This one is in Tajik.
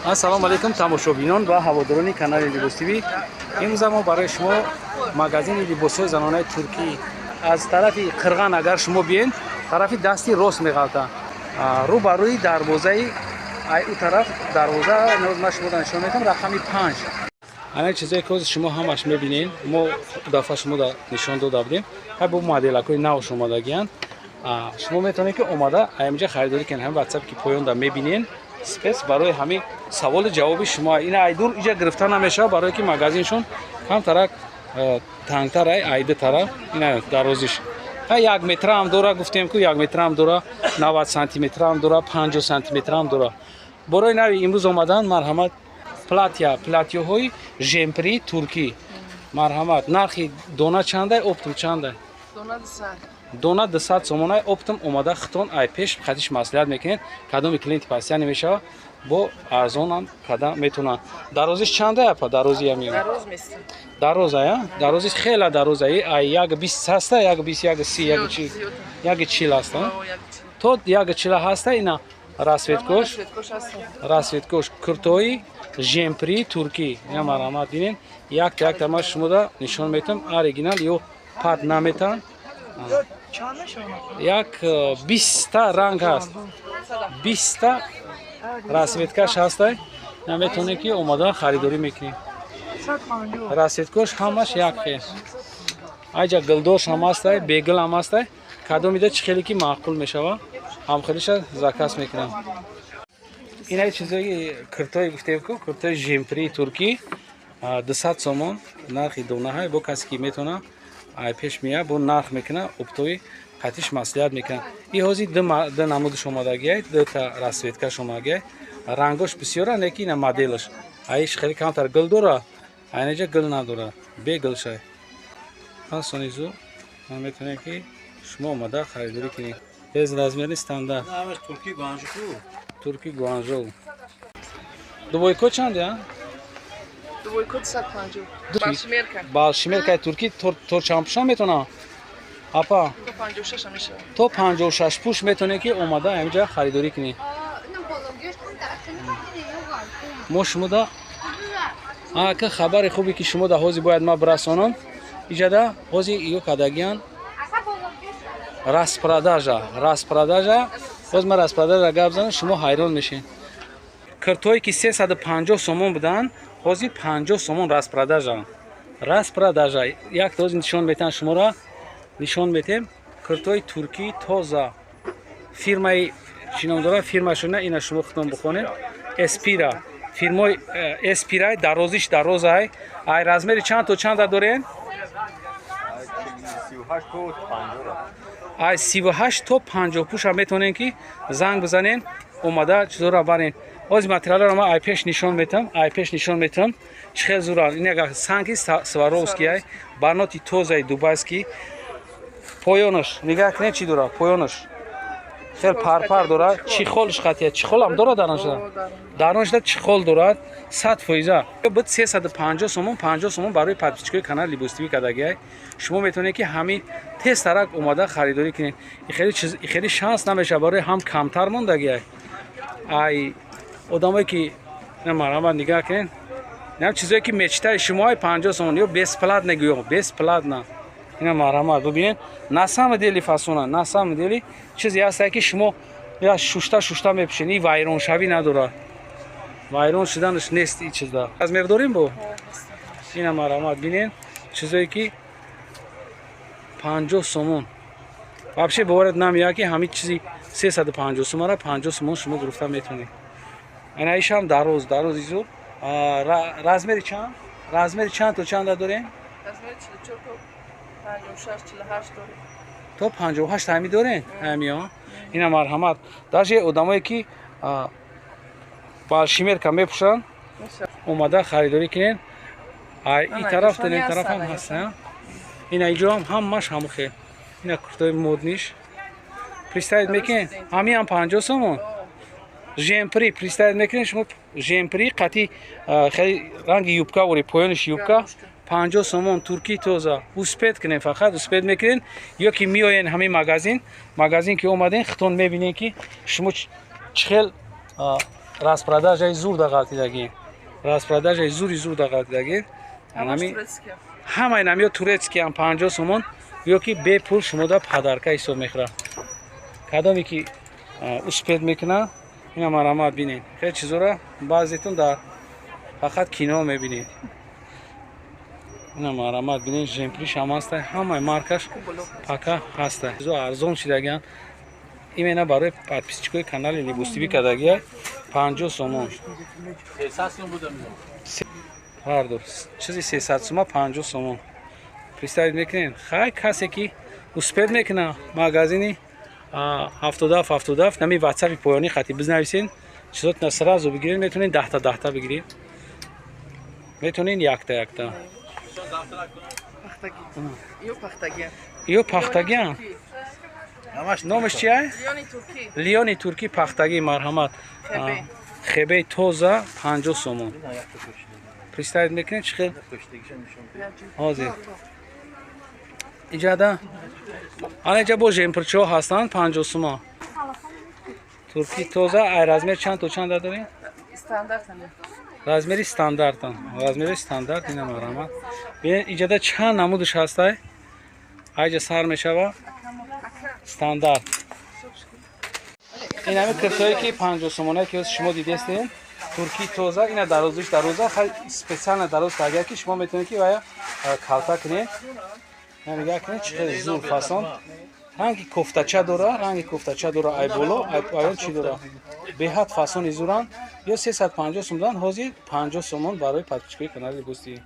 Ассалому алайкум, тамошобинон ва ҳаводорони канали Либос ТВ. Имрӯза мо барои шумо магазини либосҳои занонаи туркӣ. Аз тарафи Қирған агар шумо биен, тарафи дасти рост меғалта, рӯ ба рӯи дарвозаи ай ӯ тараф дарвоза ноз ман шуморо нишон медиҳам, рақами 5. Ана чизое ки ҳозир шумо ҳамаш мебинед, мо дафъа шумо нишон дода будем. Ҳай бо моделакҳои навш омадагиянд. Шумо метавонед, ки омада ҳаминҷа харидорӣ кунед. Ҳамин ватсап, ки поёнда мебинед, спец барои ҳамин саволу ҷавоби шумо. Ина айдур иҷа гирифта намешавад, барое ки магазиншон камтарак тангтар ай айди тараф. Ина дарозиш як метраам дора, гуфтем ку, як метраам дора, 90 сантиметраам дора, 50 сантиметраам дора. Борои нави имрӯз омадан, марҳамат. Платья, платьёҳои жемпри туркӣ, марҳамат. Нархи дона чандай, оптом чандай? Дона 200 сомонай. Оптом омада, хитон ай пеш хатиш маслиҳат мекунед. Кадоми клиенти постоянный мешава, бо арзонам када метавонанд. Дарозиш чандай, апа, дарози ами? Дарозая, дарозиш хела дароза, ай 1,20 ҳаста, 1,20, 1,30, 1,40, 1,40 ҳаста, то 1,40 ҳаста. Ина расцветкош, расцветкош, куртои жемпри туркӣ. Ина марҳамат, бинед, якта якта ман шумода нишон метам. Оригинал ё пат наметан. Як 20-та ранг ҳаст, 20-та расцветкаш ҳастай. Наметавонед, ки омада харидорӣ мекунед. Расцветкош ҳамаш як хел. Айҷа гилдош ҳам ҳастай, бегил ҳам ҳастай. Кадомида чӣ хеле ки маъқул мешава, ҳамхелиша заказ мекунам. Ина чизои киртое гуфтем ку, киртои жемприи туркӣ, 200 сомон нархи донаҳай. Бо касе ки метавона, ай пеш мея, бо нарх мекуна, оптои қатиш маслиҳат мекунад. И ҳозир ду намудаш омадагиай, дута расцветкаш омадагиай. Рангош бисёра, неки ина моделаш аиш хеле камтар гул дора, айнаҷа гул надора, бегул шай. Пасонизу метавонед, ки шумо омада харидорӣ кунед. Без размери стандарт. Турки Гуанжоу. Турки Гуанжоу. Двойко чанде, а? Двойко 250. Большемерка. Большемеркаи туркӣ то чанд пӯша метавонам, апа? То 56 мешавад. То 56 пӯш метавонед, ки омада ҳаминҷа харидорӣ кунед. Мо шумода ака хабари хубе, ки шумо да ҳозир бояд ма бирасонам. Иҷада ҳозир ё кадагиян распродажа, распродажа. Боз ман распродажа гап занам, шумо ҳайрон мешед. Киртое ки 350 сомон буданд, ҳозир 50 сомон, распродажа, распродажа. Якта ҳозир нишон метаҳам, шуморо нишон метем. Киртои туркӣ тоза, фирмаи чӣ ном дорад фирмашона? Ина шумо худтон бихонед. Эспира, фирмои Эспирай. Дарозиш дарозай. Ай размери чанд то чанда дорен? 38 то 50. Ай 38 то 50 пӯша метавонем, ки занг бизанен, омада чизоро барен. Ҳозир материалро ман ай пеш нишон метам, ай пеш нишон метам, чӣ хел зуран. Ин ага санки Сваровский ай, барноти тозаи дубайский. Поёнаш нигаҳ кунед, чӣ дорад поёнаш, хел парпар дорад. Чехолш қатия, чехолам дорад дароншуда, дароншуда чехол дорад 100%. Буд 350 сомон, 50 сомон барои подписчикои канали Либос ТВ кардагиай. Шумо метавонед, ки ҳамин тезтарак омада харидорӣ кунед. Хеле шанс намешавад, барои ҳам камтар мондагиай. Ай одамое ки марҳамат, нигаҳ кунед, инам чизое ки мечтаи шумоай, 50 сомон ё бесплатно гӯё, бесплатно. Ина марҳамат, бубинед, на самом деле фасона, на самом деле чизе ҳастае, ки шумо я шушта шушта мепӯшед, и вайроншавӣ надорад, вайрон шуданаш нест. И чизда размер дорем бо. Ина марҳамат, бинед, чизое ки 50 сомон. Вообще боварат намеяд, ки ҳамин чизи 350 сомонра 50 сомон шумо гирифта метавонед. Ина ишам дароз, дароз изу. Размери чанд, размери чанд то чанда дорем? Размери 44 то 56, 48 дорем. То 58 ҳами дорем, ҳамиё. Ина марҳамат, даже одамое ки большемерка мепӯшанд, омада харидорӣ кунед. Ай и тараф то ин тараф ҳам ҳаст. Ина иҷоам ҳамаш ҳаму хел. Ина куртои модниш представить мекунед, ҳамиам 50 сомон. Жемпри представить мекунед шумо, жемпри қати хеле ранги юбка вори, поёниш юбка, 50 сомон, туркӣ тоза. Успеть кунед, фақат успеть мекунед ё ки меоен ҳамин магазин. Магазин ки омаден, хитон мебинед, ки шумо чӣ хел. Распродажаи зур дағалтидагӣ, распродажаи зури зур дағалтидагӣ. Ҳамаи намиё турецкиам 50 сомон ё ки бепул шумода подарка ҳисоб мехӯрад. Кадоме ки успеть мекунад, ина марамат бинед. Хеле чизора баъзетон дар фақат кино мебинед. Ина марамат бинед, жемприш ҳам ҳаста, ҳамаи маркаш пака ҳаста. Чизо арзон шидагиан, именно барои подписчикои канали Либос ТВ кардагия, 50 сомон. Ҳарду чизи 300 сума 50 сомон, представить мекунед? Хай, касе ки успеть мекуна, магазини 77 77, нами ватсапи поёнӣ хати бизнависен, чизотна сразу бигиред. Метавонед даҳта даҳта бигиред, метавонед якта якта. Ё пахтагиам, номаш чия? Лиони туркӣ, пахтагӣ. Марҳамат, хебеи тоза 50 сомон. Представить мекунед, чӣ хел ҳозир иҷада? Ана иҷа бо жемпирчиҳо ҳастанд, 50 сума, турки тоза. Ай размер чанд то чанд дорем? Размери стандартан, размери стандарт. Ина марҳамат, бинед, иҷада чанд намудаш ҳастай. Айҷа сар мешава стандарт. Ин ҳами киртое ки 50 сомона, ки шумо дидестем, турки тоза. Ина дарозиш дароза, специально дароз карда, ки шумо метавонед, ки вая калта кунед. Нигоҳ кунед, чӣ хеле зур фасон, ранги кофтача дора, ранги кофтача дора, ай боло, ай поён чӣ дора. Беҳад фасони зуранд. Ё 350 сум дан, ҳозир 50 сомон барои подписчикои канали Либос ТВ.